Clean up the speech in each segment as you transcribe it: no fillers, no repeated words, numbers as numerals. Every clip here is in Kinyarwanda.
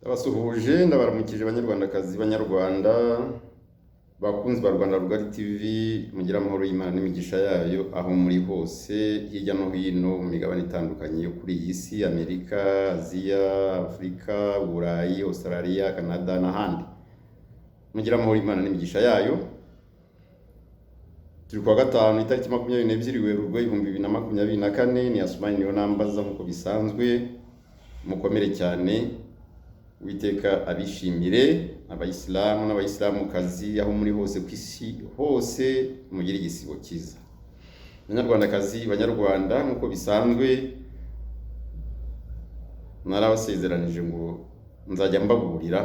Ndabasuhuje, ndabaramukije, Banyarwandakazi, Banyarwanda, bakunzi ba Rwanda Rugari TV. Mugire amahoro y'Imana n'imigisha yayo aho muri hose, hirya no hino mu migabane itandukanye yo kuri iyi si: Amerika, Aziya, Afurika, Burayi, Australia, Canada n'ahandi. Mugire amahoro y'Imana n'imigisha yayo. Turi kuwa gatanu, itariki 22 Werurwe 2024. Ni Asumani niyo nambaza nk'uko bisanzwe. Mukomere cyane, Uwiteka abishimire. Abayisilamu n'abayisilamukazi aho muri hose ku isi hose, mugire igisibo cyiza. Banyarwandakazi, Banyarwanda, nk'uko bisanzwe narabasezeranije ngo nzajya mbaburira,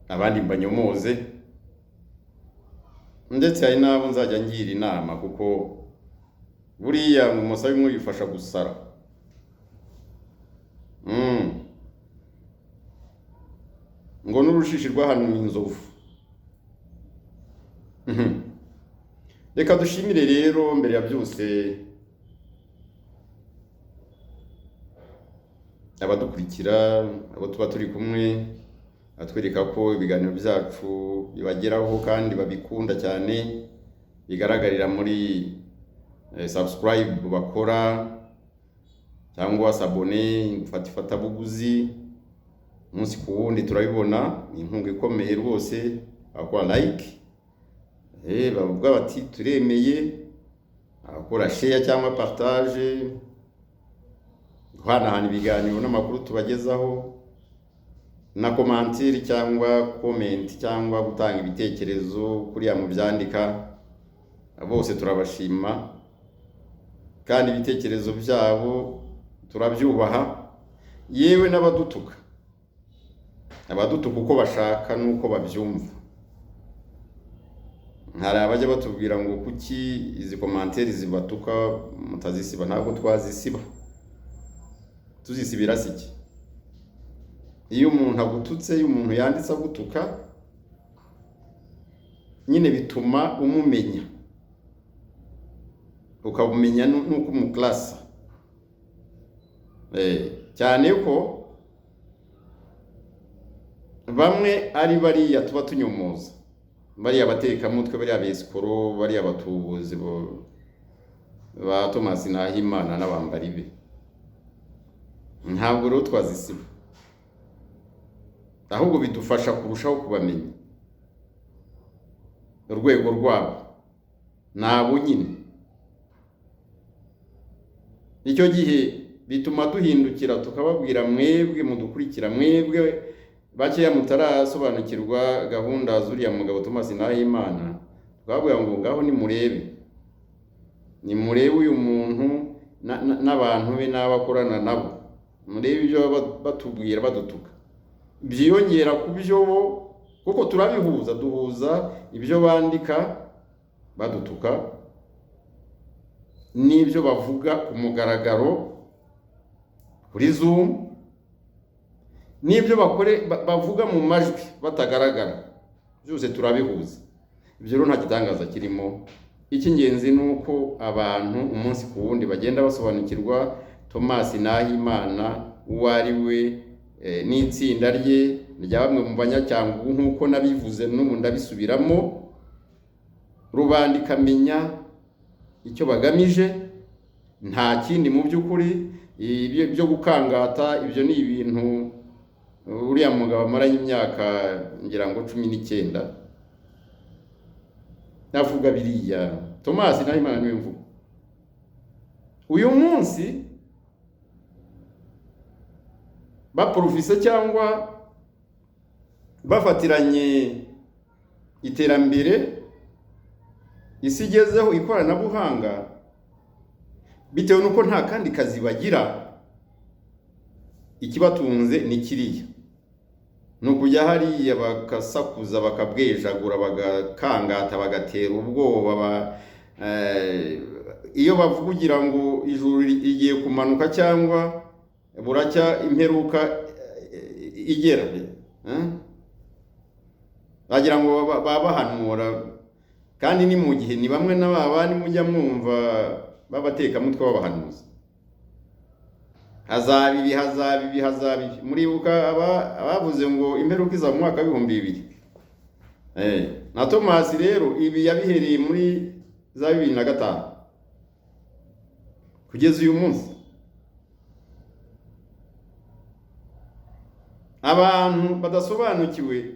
abandi mbanyomoze, ndetse hari n'abo nzajya ngira inama, kuko buriya mu musabe bimwe bifasha gusara. Ngo n'urushishi rwahanuye inzovu. Reka dushimire rero mbere ya byose abadukurikira, abo tuba turi kumwe, atwereka ko ibiganiro byacu bibageraho kandi babikunda cyane, bigaragarira muri subscribe bakora cyangwa s'abonner, gufata ifatabuguzi umunsi ku wundi, turabibona, ni inkunga ikomeye rwose. Abakora like, bavuga bati turemeye, abakora share cyangwa partage, guhanahana ibiganiro n'amakuru tubagezaho, na commentaire cyangwa comment cyangwa gutanga ibitekerezo kuriya mubyandika, bose turabashima kandi ibitekerezo byabo turabyubaha. Yewe n'abadutuka, abadutuka uko bashaka n'uko babyumva. Hari abajya batubwira ngo kuki izi commentaire zibatuka mutazisiba? Ntabwo twazisiba. Tuzisibira si iki? Iyo umuntu agututse, iyo umuntu yanditse agutuka nyine, bituma umumenya, ukamumenya n'uko umuklasa. Cyane ko bamwe ari bariya tuba tunyomoza, bariya batekamutwe, bariya besikoro, bariya batubuzi ba Thomas Nahimana n'abambari be, ntabwo rero twazisiba, ahubwo bidufasha kurushaho kubamenya urwego rwabo nabo nyine. Icyo gihe bituma duhindukira tukababwira: mwebwe mudukurikira, mwebwe bakeya mutarasobanukirwa gahunda z'uriya mugabo Thomas Nahimana, tukababwira ngo ngaho nimurebe, nimurebe uyu muntu n'abantu be n'abo akorana nabo, murebe ibyo baba batubwira badutuka, byiyongera ku byo bo, kuko turabihuza, duhuza ibyo bandika badutuka n'ibyo bavuga ku mugaragaro kuri Zoom, n'ibyo bavuga mu majwi batagaragara, byose turabihuza. Ibyo rero nta gitangaza kirimo. Icy'ingenzi ni uko abantu umunsi ku wundi bagenda basobanukirwa Thomas Nahimana uwo ari we, n'itsinda rye rya bamwe mu banyacyangugu, nk'uko nabivuze n'ubu ndabisubiramo, rubanda ikamenya icyo bagamije. Nta kindi mu by'ukuri. Ibyo byo gukangata, ibyo ni ibintu uriya mugabo amaranye imyaka ngira ngo 19 navuga biriya. Thomas Nahimana niwe mvuga uyu munsi. Baporofise cyangwa bafatiranye iterambere isi igezeho, ikoranabuhanga, bitewe n'uko nta kandi kazi bagira, ikibatunze ni kiriya, ni ukujya hariya bakasakuza, bakabwejagura, bagakangata, bagatera ubwoba. Iyo bavuga ugira ngo ijuru rigiye kumanuka cyangwa buracya imperuka igera, Bagira ngo babahanura, kandi ni mu gihe ni bamwe na ba bandi mujya mwumva b'abatekamutwe b'abahanuzi. Hazaba ibi, hazaba ibi, hazaba ibi. Muribuka abavuze ngo imperuka iza mu mwaka w'2000. Na Tomasi rero ibi yabihereye muri za 2005 kugeza uyu munsi. Abantu badasobanukiwe,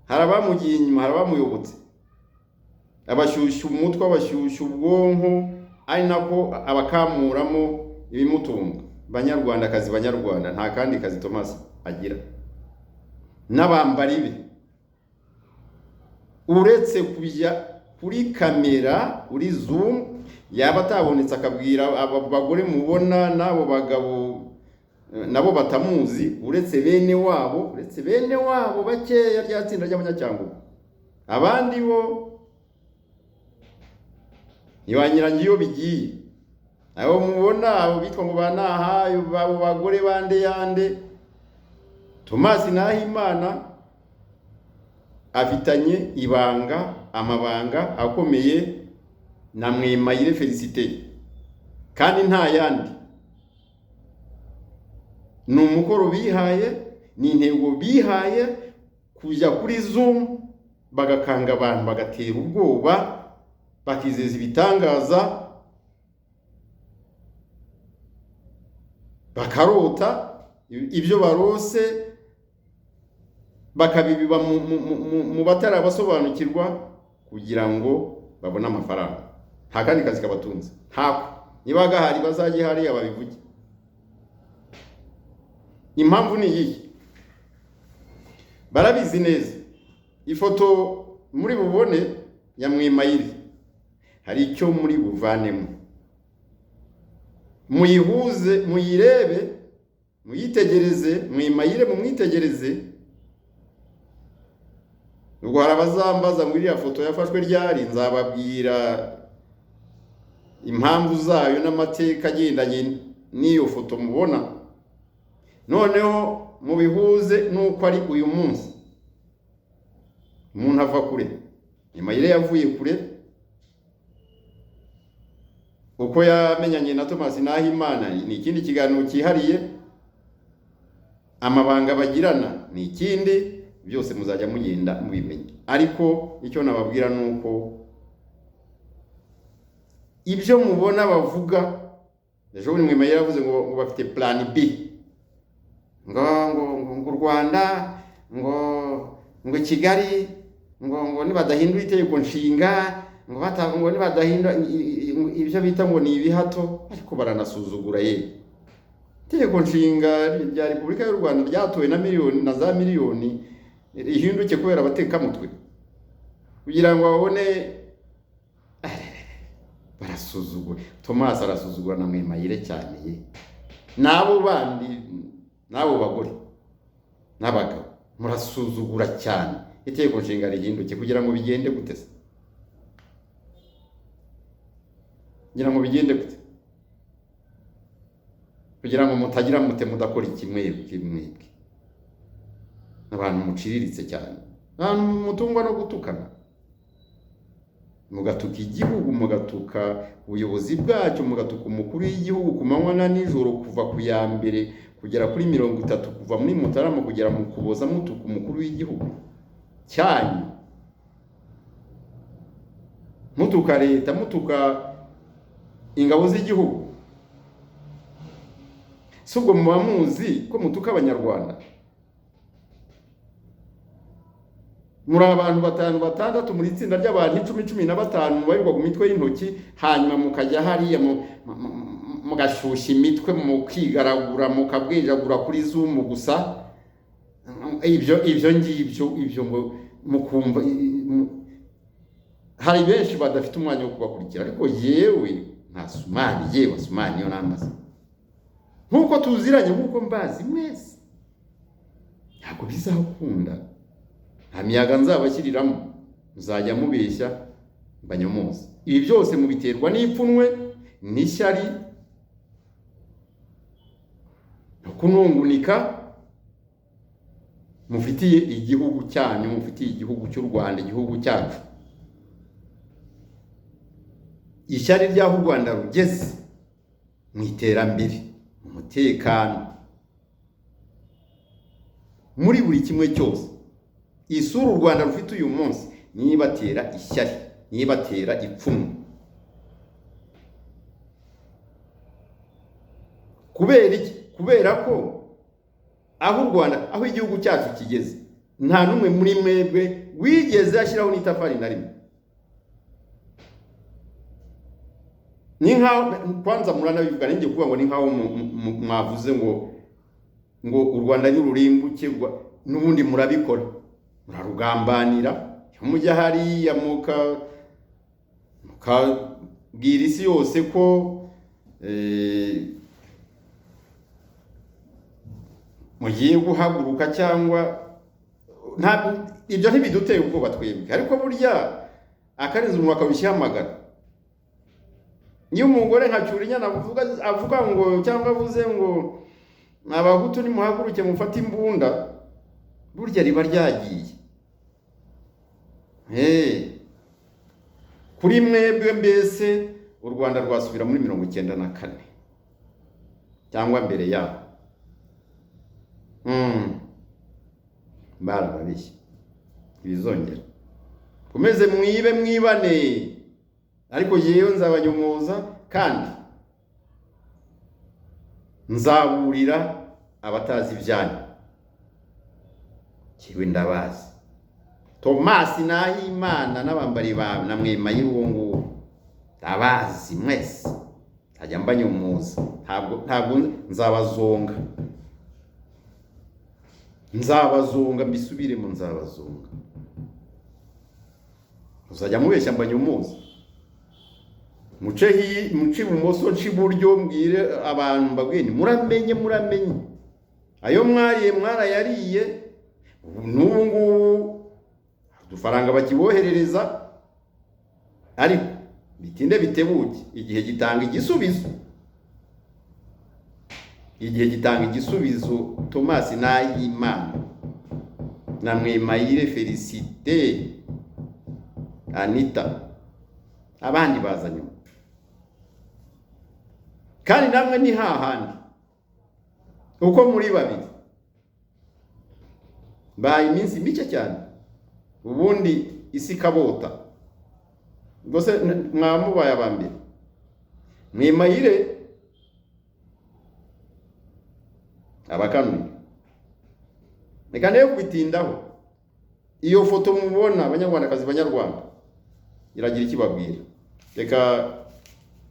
hari abamugiye inyuma, hari abamuyobotse, abashyushya umutwe, abashyushya ubwonko, ari nako abakamuramo ibimutunga. Banyarwandakazi, banyarwanda, nta kandi kazi Tomasi agira n'abambari be, uretse kujya kuri kamera uri zoom, yaba atabonetse akabwira aba bagore mubona n'abo bagabo nabo batamuzi, uretse bene wabo, uretse bene wabo bakeya rya tsinda ry'abanyacyangugu, abandi bo ntibanyirangiye iyo bigiye. Abo mubona abo bitwa ngo banahayo, abo bagore bande yande, Tomasi Nahimana afitanye ibanga, amabanga akomeye na Mwemayire Felicite, kandi nta yandi. Ni umukoro bihaye, ni intego bihaye, kujya kuri Zoom bagakanga abantu, bagatera ubwoba, bakizeza ibitangaza, bakarota ibyo barose, bakabibiba mu batarabasobanukirwa kugira ngo babone amafaranga. Nta kandi kazi kabatunze, ntako. Niba gahari bazajye hariya babivuge. Impamvu ni iyihe? Barabizi neza. Ifoto muri bubone ya Mwemayire hari icyo muri buvanemo, muyihuze, muyirebe, muyitegereze, Mwemayire mumwitegereze. Ubwo hari abazambaza ngo iriya foto yafashwe ryari, nzababwira impamvu zayo n'amateka agendanye n'iyo foto mubona. Noneho mubihuze nuko ari uyu munsi. Umuntu ava kure, Mwemayire yavuye kure. Uko yamenyanye na Tomasi Nahimana ni ikindi kiganiro cyihariye, amabanga bagirana ni ikindi, byose muzajya mugenda mubimenya. Ariko icyo nababwira nuko ibyo mubona bavuga, ejo bundi Mwemayire yavuze ngo bafite plan B, ngo ngo ngo Rwanda, ngo ngo Kigali, ngo ngo nibadahindura itegeko nshinga, ngo ngo nibadahindura ibyo bita ngo ni ibihato. Ariko baranasuzugura ye. Itegeko nshinga rya Repubulika y'u Rwanda ryatowe na miliyoni na za miliyoni rihinduke kubera abatekamutwe kugira ngo babone. Barasuzugura. Tomasi arasuzugura na Mwemayire cyane ye, n'abo bandi, n'abo bagore n'abagabo murasuzugura cyane. Itegeko nshinga rihinduke kugira ngo bigende gute se? Kugira ngo bigende gute? Kugira ngo mutagira mute mudakora ikimwe kimwebwe. Abantu muciriritse cyane, abantu mutungwa no gutukana, mugatuka igihugu, mugatuka ubuyobozi bwacyo, mugatuka umukuru w'igihugu ku manywa na nijoro, kuva ku ya mbere kugera kuri 30, kuva muri Mutarama kugera mu Kuboza, mutuka umukuru w'igihugu cyanyu, mutuka leta, mutuka ingabo z'igihugu. Si ubwo muba muzi ko mutuka abanyarwanda? Muri abantu 5 6 muri itsinda ry'abantu 10 15 mubarirwa ku mitwe y'intoki, hanyuma mukajya hariya mugashyushya imitwe, mukigaragura, mukabwijagura kuri Zoom gusa. Ibyo ibyo ngibyo ibyo ngo mukumva. Hari benshi badafite umwanya wo kubakurikira, ariko yewe nta Sumani, yewe Sumani yo namaze nkuko tuziranye, nkuko mbazi mwese, ntabwo bizakunda. Nta miyaga nzabashyiriramo, muzajya mubeshya mbanyomoza. Ibi byose mubiterwa n'ipfunwe n'ishyari no kunungunika mufitiye igihugu cyanyu, mufitiye igihugu cy'u Rwanda, igihugu cyacu. Ishyari ry'aho u Rwanda rugeze mu iterambere, mu Umutekano muri buri kimwe cyose. Isura u Rwanda rufite uyu munsi nibatera ishyari, nibatera ipfunwe. Kubera iki? Kubera ko aho u Rwanda, aho igihugu cyacu kigeze, nta n'umwe muri mwebwe wigeze ashyiraho n'itafari na rimwe. Ni nkaho kwanza muranabivuga, ninjye kuvuga ngo ni nkaho mwavuze ngo u Rwanda ni rurimbuke, n'ubundi murabikora, murarugambanira. Mujya hariya mukabwira isi yose ko mugiye guhaguruka cyangwa ibyo ntibiduteye ubwoba twebwe. Ariko burya akarenze umuntu akabishyamagara. Niyo umugore nka Cyurinyana avuga ngo cyangwa avuze ngo abahutu nimuhaguruke mufate imbunda, burya riba ryagiye. Kuri mwebwe mbese u Rwanda rwasubira muri 94 cyangwa mbere yaho. Barababeshye, ibizongera komeze mwibe mwibane, ariko yewe nzabanyomoza kandi nzaburira abatazi ibyanyu. Kiwe ndabazi Tomasi Nahimana n'abambari bawe na Mwemayire uwo nguwo ndabazi mwese, nzajya mbanyomoza, ntabwo nzabazonga, nzabazonga, mbisubiremo, nzabazonga. Uzajya mubeshya mbanyomoza, muce ibumoso nce iburyo, mbwire abantu mbabwire muramenye, muramenye ayo mwariye mwarayariye. N'ubu ngubu udufaranga bakiboherereza, ariko bitinde bitebuke, igihe gitanga igisubizo. Igihe gitanga igisubizo. Tomasi Nahimana na Mwemayire Felicite Anita, abandi baza nyuma. Kandi namwe ni hahandi uko muri babiri baye iminsi mike cyane, ubundi isi kabota rwose mwamubaye abambere. Mwemayire abakanuye, reka nayo kubitindaho. Iyo foto mubona abanyarwandakazi banyarwanda iragira ikibabwira. Reka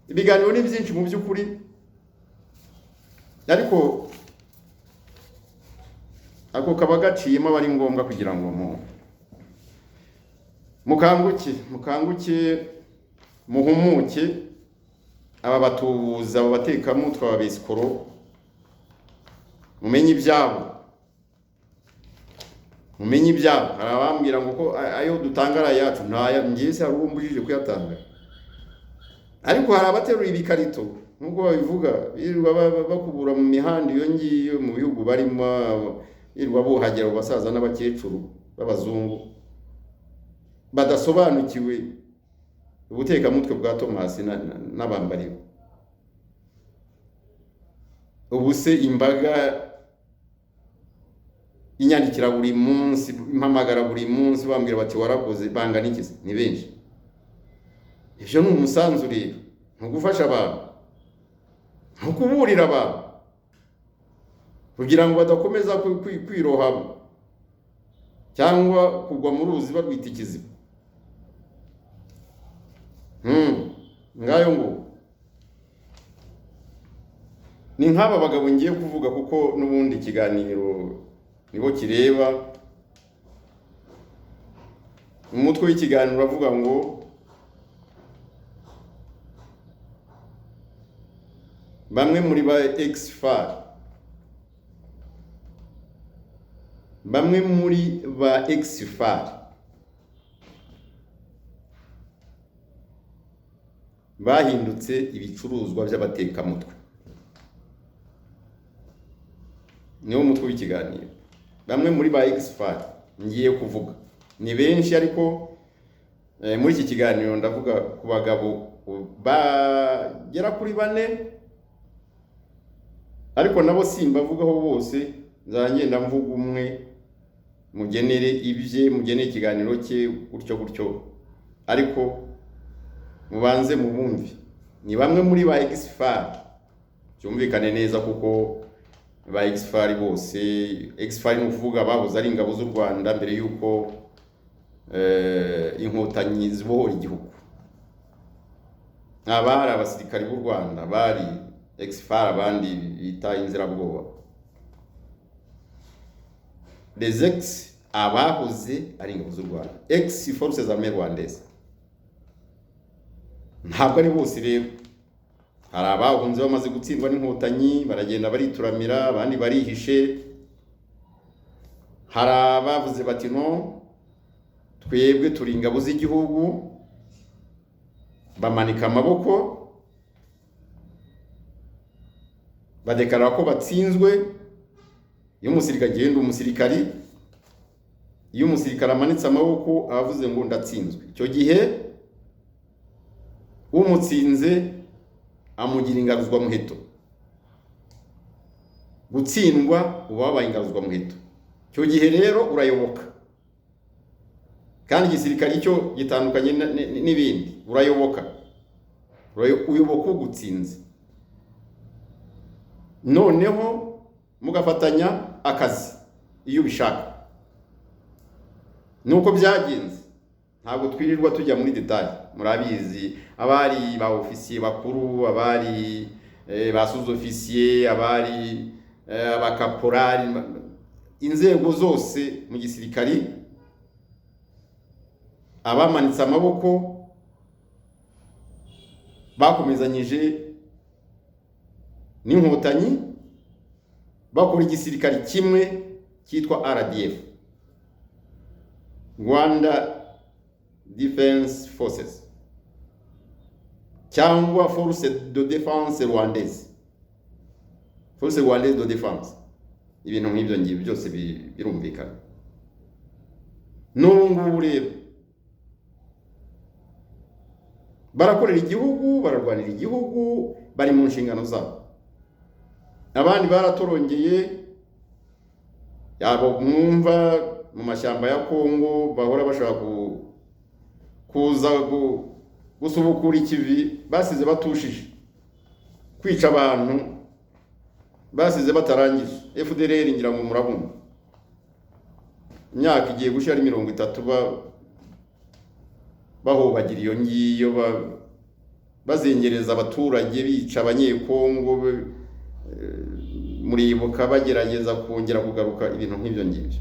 ibiganiro ni byinshi mu by'ukuri, ariko ako kaba gaciyemo aba ari ngombwa kugira ngo mukanguke, muhumuke. Aba batubuza, aba batekamutwe, aba besikoro, mumenye ibyabo, mumenye ibyabo. Hari abambwira ngo ko ayo dutanga ari ayacu, ntaya ngiye se hari uwo mbujije kuyatanga. Ariko hari abateruye ibikarito nk'uko babivuga, birirwa bakubura mu mihanda iyo ngiyo mu bihugu barimo, birirwa buhagira abo basaza n'abakecuru b'abazungu badasobanukiwe ubutekamutwe bwa Tomasi n'abambari. Ubu se imbaga inyandikira buri munsi, impamagara buri munsi, bambwira bati warakoze, bangana iki? Ni benshi. Ibyo ni umusanzu rero, ni ugufasha abantu, ni ukuburira abantu kugira ngo badakomeza kwirohama cyangwa kugwa mu ruzi barwita ikiziba. Ngayo ngo ni nk'aba bagabo ngiye kuvuga, kuko n'ubundi ikiganiro nibo kireba. Umutwe w'ikiganiro uravuga ngo bamwe muri ba ex-FAR, bamwe muri ba ex-FAR bahindutse ibicuruzwa by'abatekamutwe. Niwo mutwe w'ikiganiro. Bamwe muri ba ex-FAR ngiye kuvuga ni benshi, ariko muri iki kiganiro ndavuga ku bagabo bagera kuri bane, Ariko nabo simbavugaho bose, nzagenda mvuga umwe, mugenere ibye, mugenere ikiganiro cye, gutyo gutyo. Ariko mubanze mubumve, ni bamwe muri ba ex-FAR, byumvikane neza, kuko ba ex-FAR bose, ex-FAR ni ukuvuga bahoze ari ingabo z'u Rwanda mbere y'uko Inkotanyi zibohora igihugu. Abari abasirikari b'u Rwanda bari ex-FAR, abandi bita inzirabwoba, les ex, abahoze ari ingabo z'u Rwanda, ex forces armées rwandaises. Ntabwo ari bose rero, hari abahunze bamaze gutsindwa n'Inkotanyi, baragenda barituramira, abandi barihishe. Hari abavuze bati: "No, twebwe turi ingabo z'igihugu", bamanika amaboko, badekarara ko batsinzwe. Iyo umusirikare agenda, umusirikari, iyo umusirikare amanitse amaboko, avuze ngo: "Ndatsinzwe." Icyo gihe umutsinze amugira ingaruzwamuheto. Gutsindwa uba wabaye ingaruzwamuheto. Icyo gihe rero urayoboka, kandi igisirikare cyo gitandukanye n'ibindi, urayoboka, uyoboka ugutsinze, noneho mugafatanya akazi iyo ubishaka. Nuko byagenze, ntabwo twirirwa tujya muri détails, murabizi. Abari ba ofisiye bakuru, abari ba sous-officier, abari abakaporari, inzego zose mu gisirikari, abamanitse amaboko bakomezanyije n'Inkotanyi, bakora igisirikari kimwe cyitwa RDF, Rwanda Defense Forces, cyangwa Force de Défense Rwandaise, Force Rwandaise de Défense, ibintu nk'ibyo ngibyo byose birumvikana. N'ubu ngubu rero barakorera igihugu, bararwanira igihugu, bari mu nshingano zabo. Abandi baratorongeye, yabo mwumva mu mashyamba ya Kongo bahora bashaka kuza gusubukura ikivi basize batushije, kwica abantu basize batarangije, FDLR, ngira ngo murabumva. Imyaka igiye gushira ari 30 bahobagira iyo ngiyo, bazengereza abaturage, bica Abanyekongo. Muribuka bagerageza kongera kugaruka, ibintu nk'ibyo ngibyo.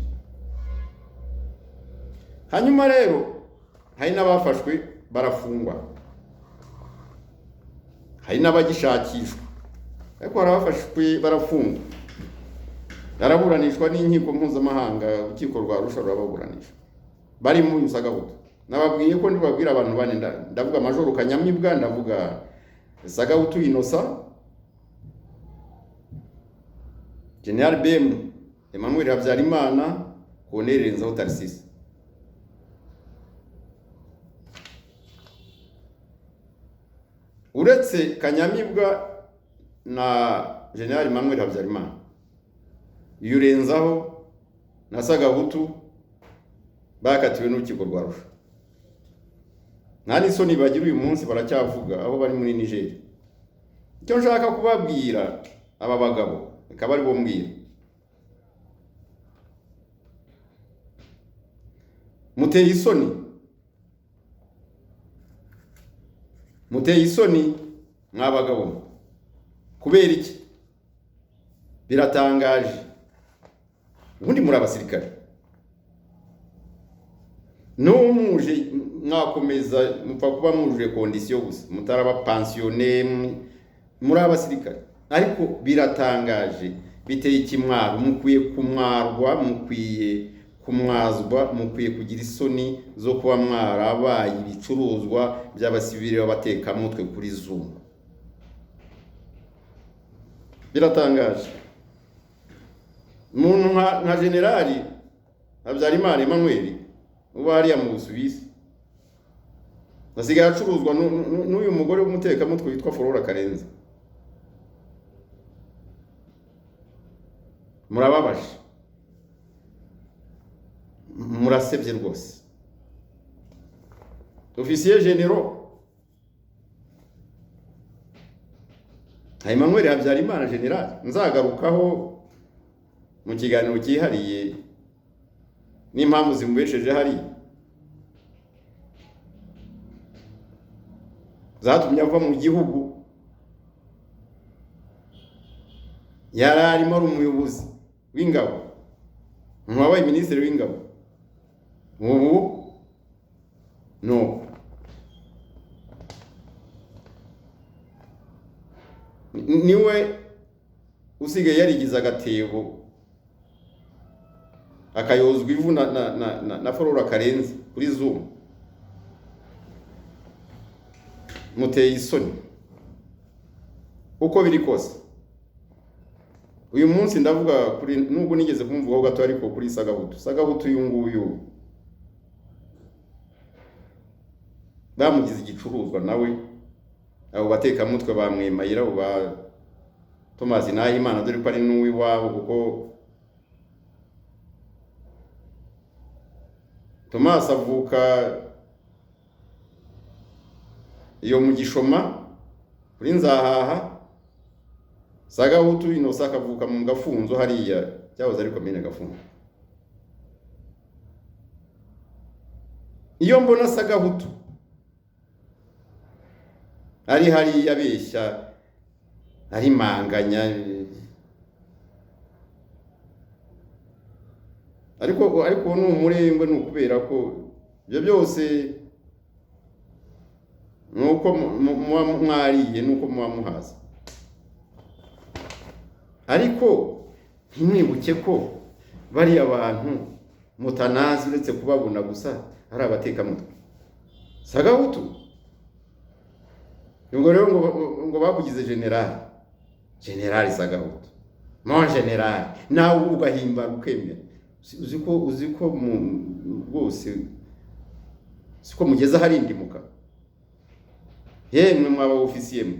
Hanyuma rero hari n'abafashwe barafungwa, hari n'abagishakishwa, ariko hari abafashwe barafungwa, baraburanishwa n'inkiko mpuzamahanga, urukiko rwa Arusha rurababuranisha, bari mu Sagahutu. Nababwiye ko ndibabwira abantu bane, ndavuga Majoro Kanyamibwa, ndavuga Sagahutu Innocent, General BM Emmanuel Habyarimana, Colonel Renzaho Tharcisse. Uretse Kanyamibwa na General Emmanuel Habyarimana, Yurenzaho na Sagahutu bakatiwe n'urukiko rwa Arusha. Nta n'isoni bagira, uyu munsi baracyavuga aho bari muri Niger. Icyo nshaka kubabwira, aba bagabo reka bari bumbwira, muteye isoni, muteye isoni mwa bagabo. Kubera iki? Biratangaje. Ubundi muri abasirikare, n'umuje mwakomeza mupfa kuba mwujuje condition gusa, mutaraba pensionné, muri abasirikare. Ariko biratangaje, biteye ikimwaro. Mukwiye kumwarwa, mukwiye kumwazwa, mukwiye kugira isoni zo kuba mwarabaye ibicuruzwa by'abasivili b'abatekamutwe kuri Zoom. Biratangaje. Umuntu nka Generali Habyarimana Emmanuel uba hariya mu Busuwisi asigaye acuruzwa n'uyu mugore w'umutekamutwe witwa Flora Karenzi. Murababaje, murasebye rwose. Officier généraux Emmanuel Habyarimana general nzagarukaho mu kiganiro cyihariye n'impamvu zimubesheje hari zatumye ava mu gihugu. Yari arimo ari umuyobozi w'ingabo, wabaye minisitiri w'ingabo, ubu no niwe usigaye yarigize agatebo akayozwa ivu na Flora Karenzi kuri Zoom. Muteye isoni uko biri kose. Uyu munsi ndavuga kuri, nubwo nigeze kumvugaho gato, ariko kuri Sagahutu. Sagahutu uyu nguyu bamugize igicuruzwa nawe, abo batekamutwe bamwemayira, abo ba Thomas Nahimana, dore ko ari n'uwiwabo, kuko Thomas avuka iyo mu Gishoma kuri Nzahaha, Sagahutu Innocent akavuka mu Gafunzo hariya cyahoze ari komine Gafunzo. Iyo mbona Sagahutu ari hariya abeshya, ari manganya, ariko ni umurengwe, ni ukubera ko ibyo byose nuko muba mwariye, nuko muba muhaza. Ariko ntimwibuke ko bariya bantu mutanazi uretse kubabona gusa ari abatekamutwe. Sagahutu ubwo rero ngo bakugize general, general Sagahutu, mon general, nawe ugahimba ukemera. Uzi ko rwose siko mugeze harindimuka. Yemwe mwaba ofisiye mwe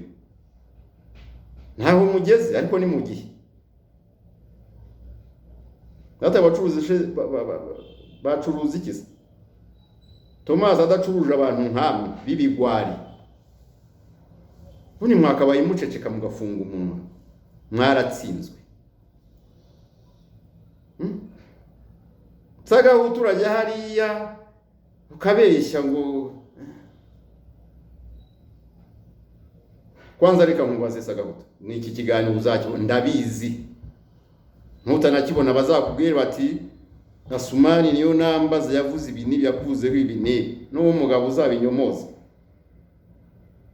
ntaho mugeze, ariko ni mu gihe data abacuruzi bacuruza iki? Thomas adacuruje abantu nkamwe b'ibigwari, ubundi mwakabaye muceceka mugafunga umunwa, mwaratsinzwe. Sagahutu urajya hariya ukabeshya ngo kwanza reka nkubaze Sagahutu, ni iki kiganiro uzakibona? Ndabizi ntutanakibona bazakubwira bati Asumani niyo nambaza yavuze ibi n'ibi, yakuvuzeho ibi n'ibi, n'uwo mugabo uzabinyomoza.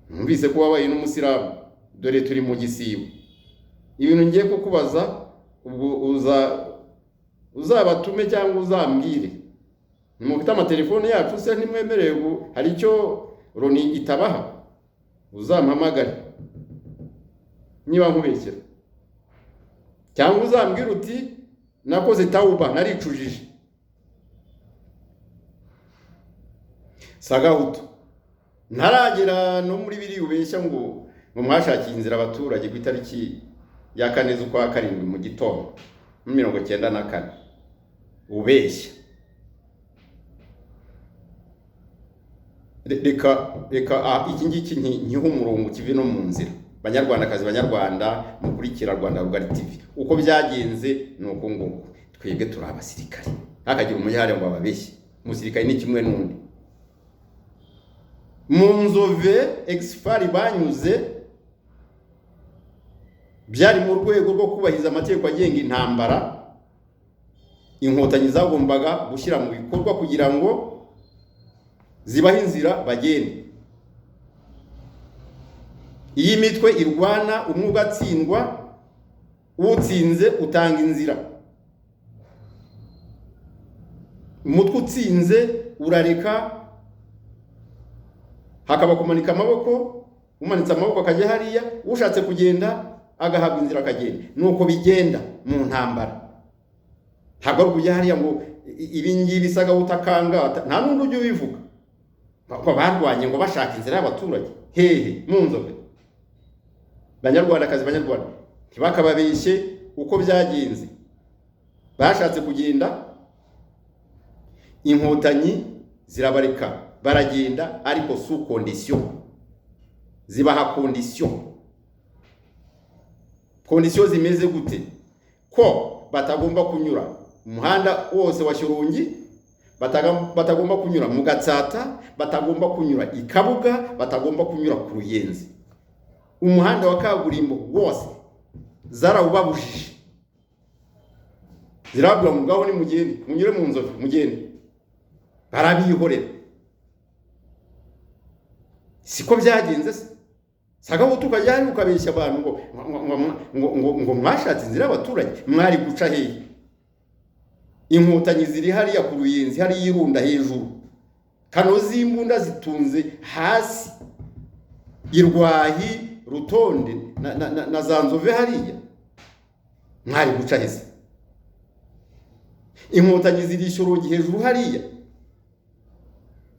Numvise ko wabaye n'umusilamu, dore turi mu gisibo. Ibintu ngiye kukubaza ubwo uzabatume cyangwa uzambwire. Nimufite amatelefone yacu se ntimwemerewe, hari icyo Loni itabaha? Uzampamagare niba nkubeshyera, cyangwa uzambwira uti nakoze tawuba naricujije. Sagahutu ntaragera no muri biri ubeshya ngo mwashakiye inzira abaturage ku itariki ya 4 z'ukwa 7 mu gitondo 94, ubeshya. Reka iki ngiki nkiho umurongo kive no mu nzira. Banyarwandakazi, banyarwanda mukurikira Rwanda Rugari TV, uko byagenze ni uko nguko. Twebwe turi abasirikare, ntakagira umuyare ngo ababeshye. Umusirikare ni kimwe n'undi. Mu Nzove exfari banyuze byari mu rwego rwo kubahiriza amategeko agenga intambara inkotanyi zagombaga gushyira mu bikorwa kugira ngo zibahe inzira bagende. Iyi mitwe irwana umwe ugatsindwa, utsinze utanga inzira. Umutwe utsinze urareka, hakaba kumanika amaboko, umanitse amaboko akajya hariya, ushatse kugenda agahabwa inzira akagenda. Nuko bigenda mu ntambara. Ntabwo ari kujya hariya ngo ibi ngibi Sagahutu akanga, nta n'undi ujya ubivuga. Ko barwanye ngo bashaka inzira y'abaturage hehe mu Nzove. Banyarwandakazi, banyarwanda, ntibakababeshye uko byagenze. Bashatse kugenda, Inkotanyi zirabareka baragenda, ariko sous condition, zibaha condition. Condition zimeze gute? Ko batagomba kunyura umuhanda wose wa Shyorongi, batagomba kunyura mu Gatsata, batagomba kunyura i Kabuga, batagomba kunyura ku Ruyenzi. Umuhanda wa kaburimbo wose zarawubabujije, zirabwira ngo ngaho nimugende, munyure mu Nzovu, mugende. Barabihorera. Siko byagenze se? Sagahutu ukajya hariya ukabeshya abantu ngo mwashatse inzira y'abaturage, mwari guca hehe? Inkotanyi ziri hariya ku Ruyenzi, hariya irunda hejuru, kano z'imbunda zitunze hasi, Irwahi, Rutonde na za Nzove hariya, mwari guca hese? Inkotanyi ziri Shyorongi hejuru hariya,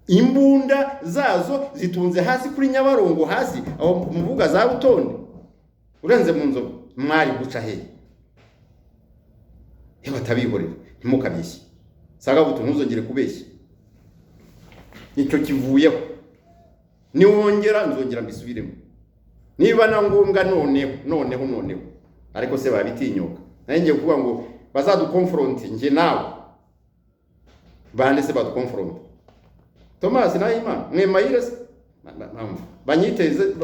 imbunda zazo zitunze hasi kuri Nyabarongo, hasi aho muvuga za Rutonde, urenze mu Nzovu, mwari guca hehe? Iyo batabihorera ntimukabeshye. Sagahutu ntuzongere kubeshya, icyo kivuyeho. Niwongera nzongera mbisubiremo, niba na ngombwa. Noneho noneho noneho, ariko se babitinyuka? Nanjye ngiye kuvuga ngo bazadukonfronte njye nawe. Bande se badukonfronte? Thomas Nahimana, Mwemayire se banyiteze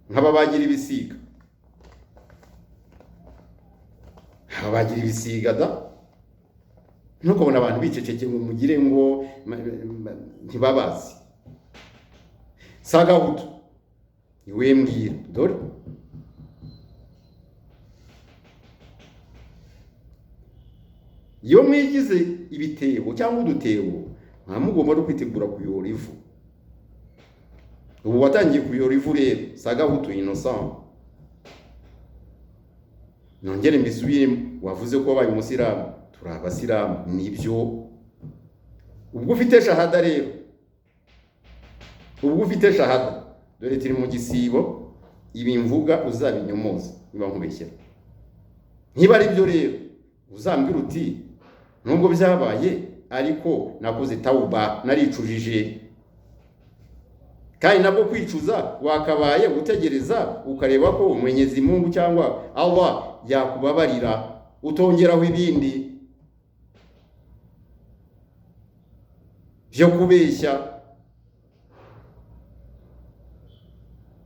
nkababagira ibisiga, nkababagira ibisiga da. Ntukabona abantu bicecekeye ngo mugire ngo ntibabazi. Sagahutu niwe mbwira, dore iyo mwigize ibitebo cyangwa udutebo, nta mugomba no kwitegura kuyora ivu. Ubu watangiye kuyora ivu rero, Sagahutu Innocent. Nongere mbisubiremo, wavuze ko wabaye umusilamu, turi abasilamu nibyo. Ubwo ufite shahada rero, ubwo ufite shahada, dore turi mu gisibo, ibi mvuga uzabinyomoza niba nkubeshyera. Niba ari byo rero uzambwira uti nubwo byabaye ariko nakoze tawuba, naricujije. Kandi nabwo kwicuza wakabaye gutegereza ukareba ko Mwenyezi Mungu cyangwa Allah yakubabarira, utongeraho ibindi byo kubeshya.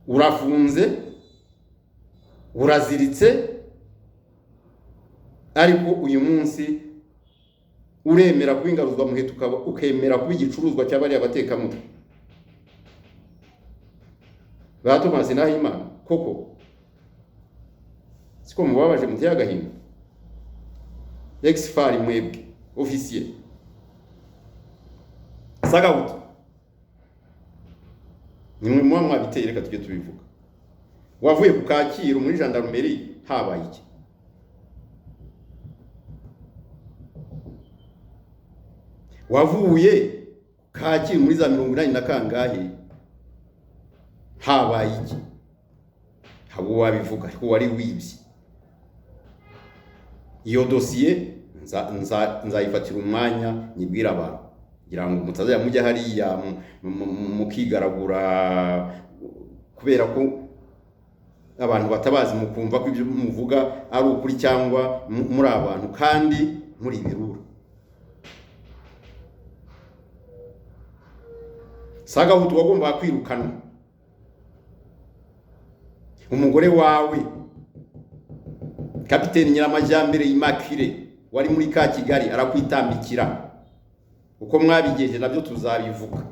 Urafunze, uraziritse, ariko uyu munsi uremera kuba ingaruzwa muheto, ukemera kuba igicuruzwa cy'abariya batekamutwe ba Thomas Nahimana. Koko siko mubabaje, muteye agahinda. Ex-FAR mwebwe officier Sagahutu, nimwe muba mwabiteye, reka tujye tubivuga. Wavuye ku Kacyiru muri gendarmerie habaye iki? Wavuye Kacyiru muri za 80 na kangahe habaye iki? Habo wabivuga ko wari wibye. Iyo dosiye nzayifatira umwanya nyibwira abantu, kugira ngo mutazajya mujya hariya mukigaragura kubera ko abantu batabazi, mukumva ko ibyo muvuga ari ukuri cyangwa muri abantu kandi muri ibirura. Sagahutu wagomba kwirukanwa, umugore wawe Kapiteni Nyiramajyambere Immaculée wari muri ka Kigali arakwitambikira. Uko mwabigenje nabyo tuzabivuga,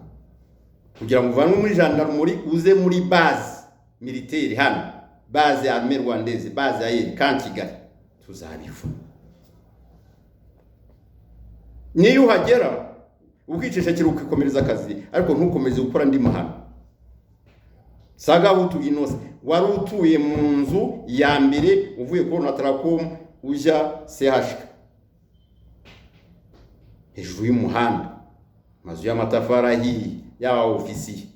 kugira ngo uvanwe muri gendarmerie uze muri base militaire hano, base armée rwandaise, base aérienne ka Kigali, tuzabivuga. Niyo uhagera ukicecekera ukikomereza akazi, ariko ntukomeze gukora andi mahano. Sagahutu Innocent wari utuye mu nzu ya mbere uvuye kuri Onatracom ujya CHK, hejuru y'umuhanda, amazu y'amatafari ahiye y'aba ofisiye,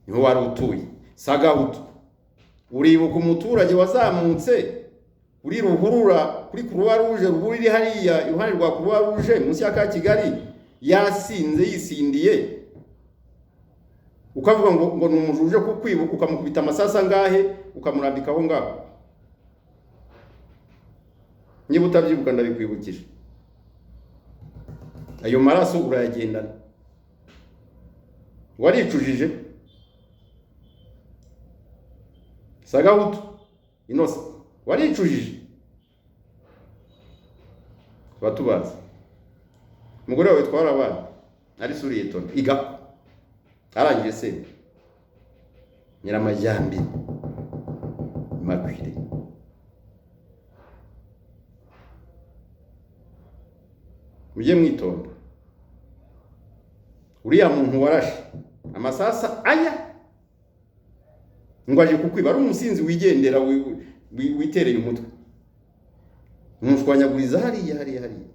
niho wari utuye. Sagahutu, uribuka umuturage wazamutse Kuri ruhurura, kuri Croix Rouge, ruhurura iri hariya iruhande rwa Croix Rouge munsi ya ka Kigali, yasinze yisindiye, ukavuga ngo ni umujura uje kukwiba, ukamukubita amasasa angahe, ukamurambika aho ngaho. Niba utabyibuka ndabikwibukije. Ayo maraso urayagendana, waricujije. Sagahutu Innocent, waricujije, tuba tubazi. Umugore wawe twara abana ari sous-lieutenant iga arangije se Nyiramajyambere Immaculée. Mujye mwitonda, uriya muntu warashe amasasa aya ngo aje kukwiba ari umusinzi wigendera witereye umutwe, umushwanyaguriza hariya hariya hariya.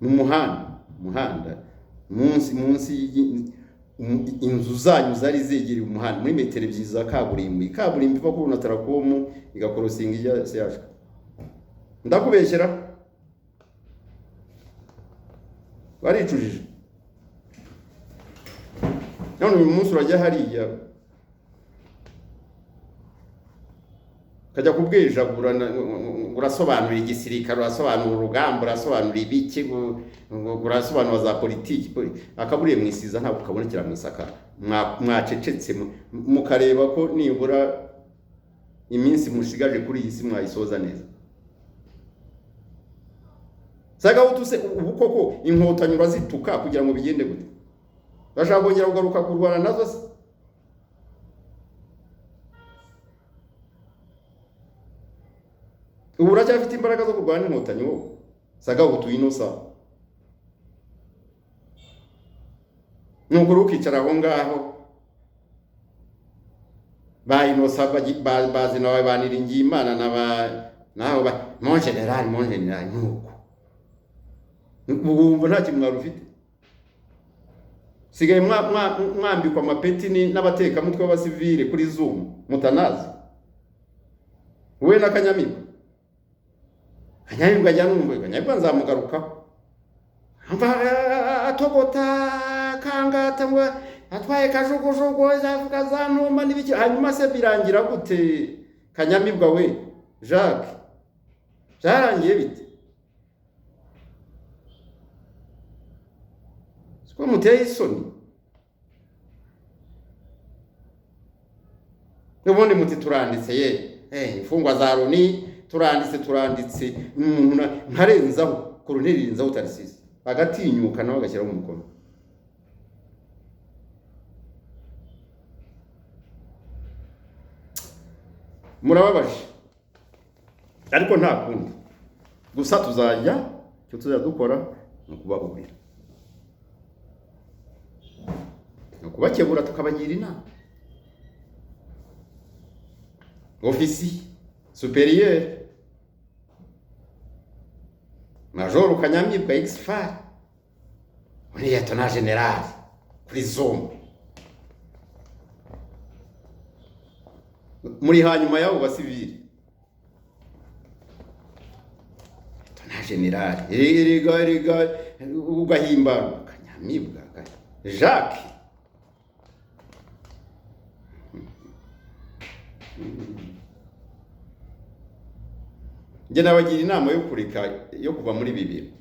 Mu muhanda munsi inzu zanyu zari zegereye umuhanda muri metero 2 za kaburimbo, kaburimbo iva kuri Onatracom igakorosinga ijya CHK. Ndakubeshyera, waricujije. None uyu munsi urajya hariya ukajya kubwejagura, urasobanura igisirikare, urasobanura urugamba, urasobanura ibiki, urasobanura za politiki. Akaburiye mu isiza ntabwo kabonekera mu isaka. Mwacecetse mukareba ko nibura iminsi mushigaje kuri iyi si mwayisoza neza. Sagahutu se ubu koko inkotanyi urazituka kugira ngo bigende gute? Bashaka kongera kugaruka kurwana nazo se? Ubu uracyafite imbaraga zo kurwana inkotanyi wowe Sagahutu Innocent? Nuko ukicara aho ngaho ba Innocent bazi nawe baniringiye Imana na ba naho ba mon général, mon général. Nuko wumva nta kimwaro ufite. Sigaye mwambikwa amapeti n'abatekamutwe b'abasivile kuri Zoom mutanazi. Wowe na Kanyamibwa, Kanyamibwa ajya numva Kanyamibwa nzamugarukaho atogota kangata ngo atwaye kajugujugu zavuga za ntumba n'ibiki. Hanyuma se birangira gute Kanyamibwa we Jacques? Byarangiye bite? Siko muteye isoni. Ubundi muti turanditse ye imfungwa za Loni turanditse umuntu nkarenzaho Colonel Renzaho Tarcisse agatinyuka nawe agashyiraho umukono. Murababaje ariko nta kundi, gusa tuzajya icyo tuzajya dukora ni ukubahurira, ni ukubakebura, tukabagira inama. Ofisi supérieur Major Kanyamibwa ex-FAR lieutenant général kuri Zoom, muri hanyuma y'abo basivili. Lieutenant général erega erega ugahimbarwa Kanyamibwa Jacques. Njye nabagira inama yo kureka, yo kuva muri bibiri,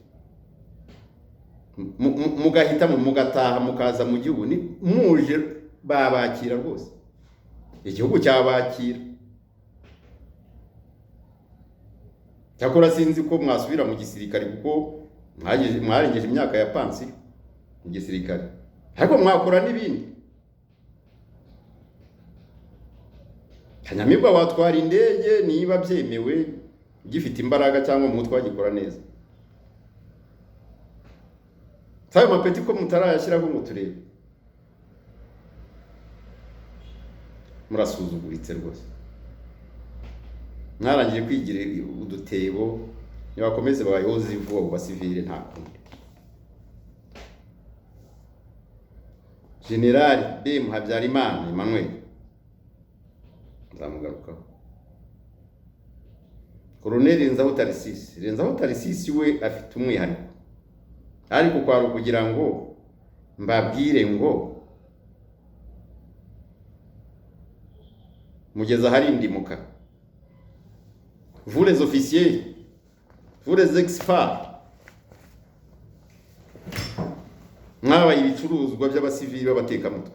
mugahitamo mugataha mukaza mu gihugu. Ni muje babakira rwose, igihugu cyabakira. Cyakora sinzi ko mwasubira mu gisirikare kuko mwarengeje imyaka ya pansiyo mu gisirikare, ariko mwakora n'ibindi. Kanyamibwa watwara indege niba byemewe, ugifite imbaraga cyangwa umutwe wagikora neza. Sayo mapeti ko mutarayashyiraho ngo turebe. Murasuzuguritse rwose, mwarangije kwigira udutebo. Nibakomeze bayoze ivu abo basivile nta kundi. General B Habyarimana Emmanuel Nzamugarukaho. Colonel Renzaho Tarisisi, Renzaho Tarisisi we afite umwihariko, ariko kwari ukugira ngo mbabwire ngo mugeze aharindimuka. Vous les officiers, vous les ex-FAR, mwabaye ibicuruzwa by'abasivili b'abatekamutwe.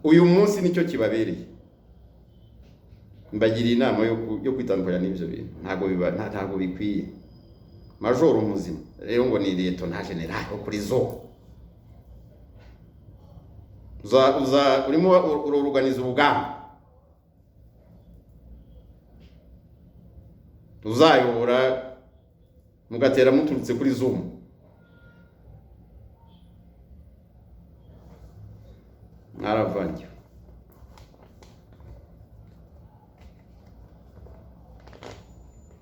Uyu munsi nicyo kibabereye. Mbagiriye inama yo kwitandukanya n'ibyo bintu, ntabwo biba, ntabwo bikwiye. Majoro muzima rero ngo ni lieutenant general wo kuri zo, uza urimo uruganiza urugamba, uzayobora mugatera muturutse kuri Zoom. Mwaravangiwe.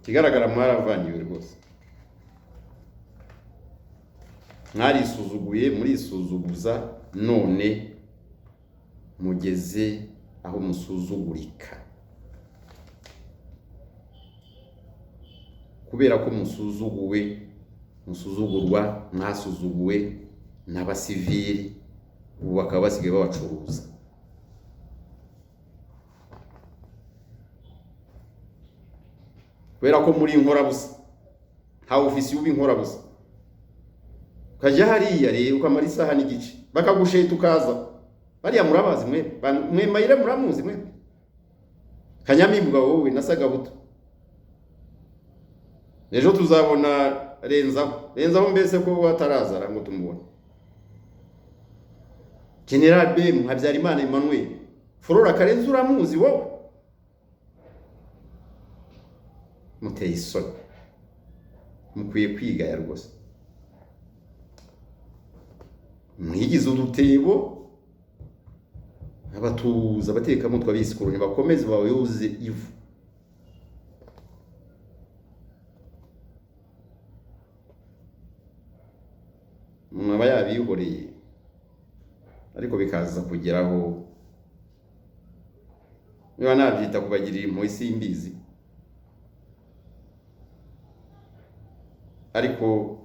Ikigaragara mwaravangiwe rwose, mwarisuzuguye, murisuzuguza, none mugeze aho musuzugurika. Kubera ko musuzuguwe, musuzugurwa, mwasuzuguwe n'abasivili, ubu bakaba basigaye babacuruza. Kubera ko muri inkorabusa, nta ofisi y'ubu inkorabusa, ukajya hariya rero ukamara isaha n'igice bakagusheta ukaza. Bariya murabazi mwe, mwe mayire muramuzi mwe, Kanyamibwa wowe na Sagabuto. Ejo tuzabona Renzaho, Renzaho mbese ko wataraza ngo tumubone. General BM Habyarimana Emmanuel, Flora Karenzi uramuzi wowe? Muteye isoni, mukwiye kwigaya rwose. Mwigize udutebo, abatuza abatekamutwe abisikuruni bakomeze bayoze ivu. Umuntu aba yabihoreye, ariko bikaza kugeraho, niba nabyita kubagirira impuhwe simbizi, ariko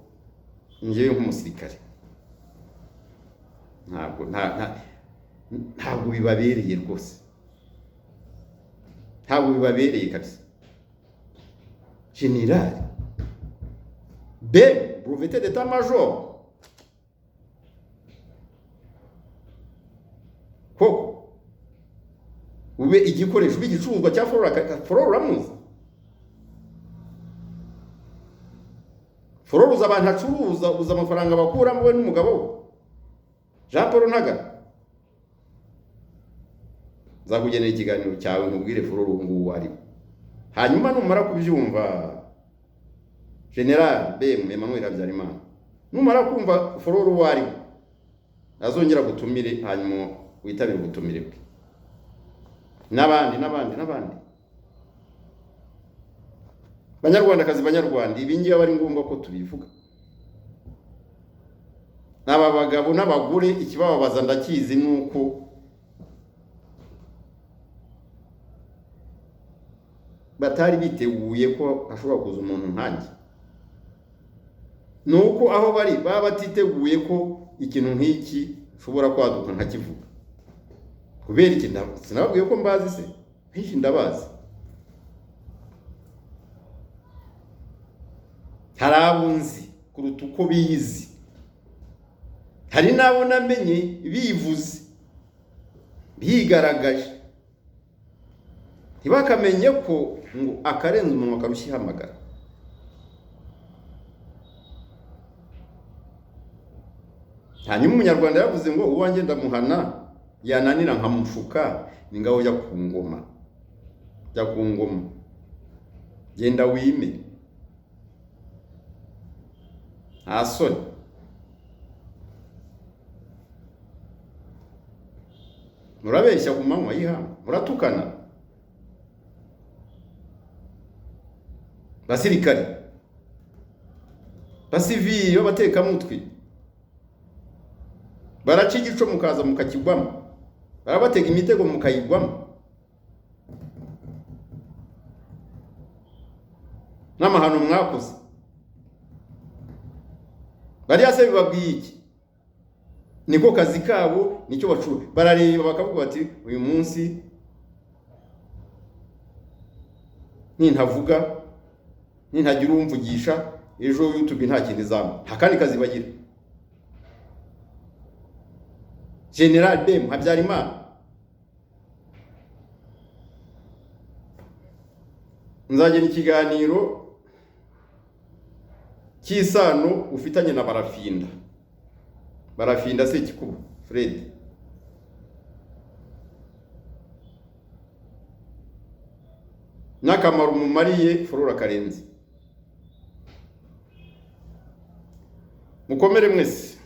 njyewe nk'umusirikare ntabwo bibabereye rwose, ntabwo bibabereye kabisa. General B breveté d'état major, koko ube igikoresho, ube igicuruzwa cya Flora. Flora uramuzi? Flora uza abantu acuruza, uza amafaranga bakuramo we n'umugabo we Jean Paul Ntagara. Nzakugenera ikiganiro cyawe nkubwire Flora ubu ngubu ari. Hanyuma numara kubyumva General BM Emmanuel Habyarimana, numara kumva Flora uwo ari, azongera gutumire, hanyuma witabire ubutumire bwe n'abandi n'abandi n'abandi. Banyarwandakazi, Banyarwanda, ibi ngibi ari ngombwa ko tubivuga. N'aba bagabo n'abagore ikibababaza ndakizi nuko batari biteguye ko hashobora kuza umuntu nkanjye, nuko aho bari baba batiteguye ko ikintu nk'iki ushobora kwaduka nkakivuga. Kubera iki? Sinababwiye ko mbazi se? Nk'iki ndabazi. Hari abo nzi kuruta uko bizi, hari n'abo namenye bivuze bigaragaje, ntibakamenye ko ngo akarenza umunwa karushya ihamagara. Hanyuma umunyarwanda yavuze ngo uwanjye ndamuhana, yananira nkamushuka, ni ngaho jya ku ngoma, jya ku ngoma, genda wime, nta soni. Murabeshya ku manywa y'ihangu, muratukana. Basirikari, basivili b'abatekamutwe, Baraca igico mukaza mukakigwamo, barabatega imitego mukayigwamo. N'amahano mwakoze bariya se bibabwiye iki? Niko kazi kabo, nicyo bacura. Barareba bakavuga bati uyu munsi nintavuga, nintagira uwumvugisha, ejo YouTube nta kintu izampa. Nta kandi kazi bagira. General Bem Habyarimana, nzagena ikiganiro cy'isano ufitanye na Barafinda. Barafinda Sekikubo Fred. N'akamaro mumariye Flora Karenzi. Mukomere mwese.